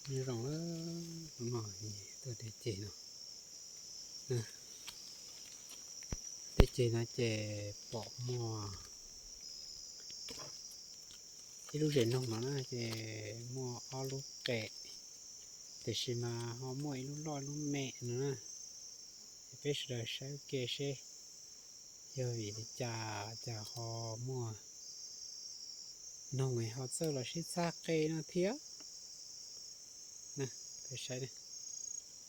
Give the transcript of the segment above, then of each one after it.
Nyob zoo, hnub no tuaj tej ceg no, tej ceg no ces pom muaj ib lub zes noog no na ces muaj ob lub qe, tiam sis mas ho muaj ib lub loj ib lub me no na. Ces peb sawv daws saib ua ke seb yog vim li cas cas ho muaj noog es ho txawj los sib txhab qe no thiab. Peb saib,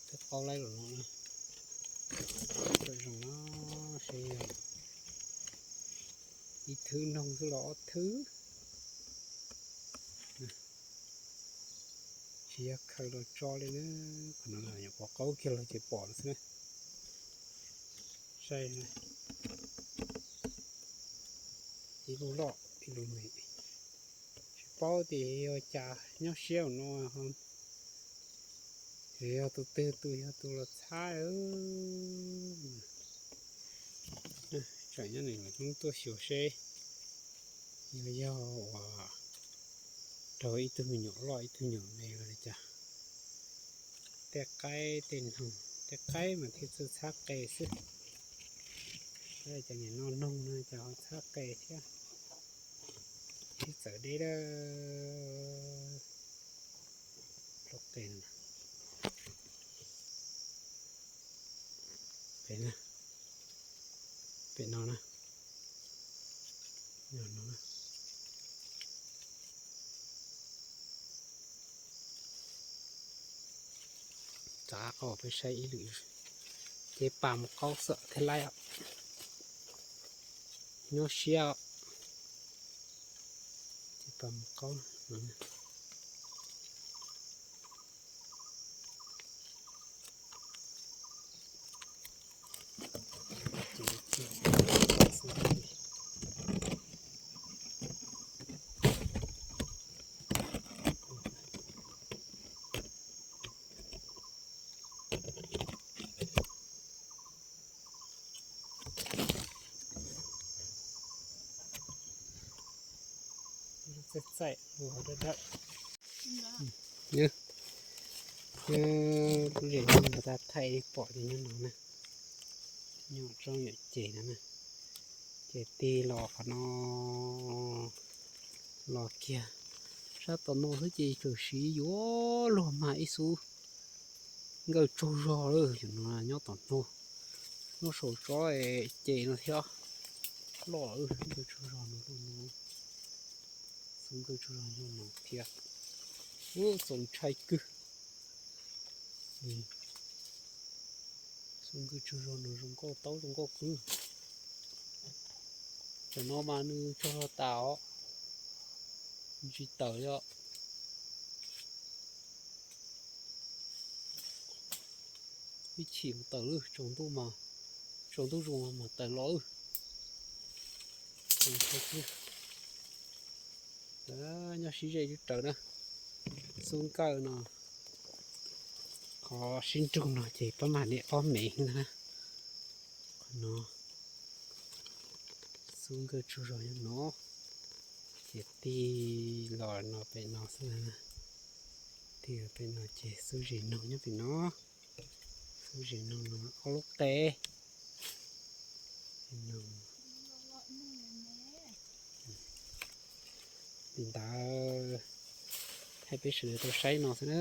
peb qaub laib los no, zoo no seb yog ib thwb noog xwb los ob thwb. Tsis yog khaws los tso li na, qhov no nyuam qhuav qaub kiag los ces pom no xwb na. Saib, ib lub loj ib lub me, tsis paub tias yog cas nyob siab no, yog tus twg tus yog tus los txhab. Tseem nyob nws lawm hnub tuaj xyuas seb yog, yog uas raug ib tug me nyuam loj ib tug me nyuam me los li cas. Tej qaib tej noog, tej qaib mas thiaj txawj txhab qe xwb. Cov niam no noog no cas ho txhab qe thiab. Sib txawv deb lawm. Lub qe no, pem no na, no na. Txav qau peb saib ib lwm, ces pas mus qaub xwb thiaj laib os. Nyob siab os. Ces pas mus qaub. Txaij txaij, lub hauv dawb dawb. Lub zes no tas thaij pom ces nyob no na, nyob tsob nyuam ces no na, ces tig los qhov no los kiag sab tom no xwb ces txawm siv yuav luag mag ib xub nkawj tsaug zog lawm. Yog no nyob tom no, nyob saum tsob ces no thiab, loj nkawj tsaug zog no, xub nkawj tsaug zog no thiab. Ub, txaus ntshai kawg. Xub nkawj tsaug zog no zoo nkauj taub zoo nkauj kub. Tam no mas nws tsaug zog tas os, tsis tawm li os. Ib chim mus tawm lawm, tsaus ntuj mas, tsaus ntuj zoo mas tawm los. Nyob sib ze rawv na, xub nkawj no, qhov sib nrug no ces pab mam niam ob mev ntag na. Qhov no xub nkawj tsaug zog nyob no, ces tig los no pem no xwb na. Tig los pem no ces xub zes noog nyob pem no. Xub zes noog no ob lub qe. Li ntawd, thaij peb sawv daws tau saib no xwb na.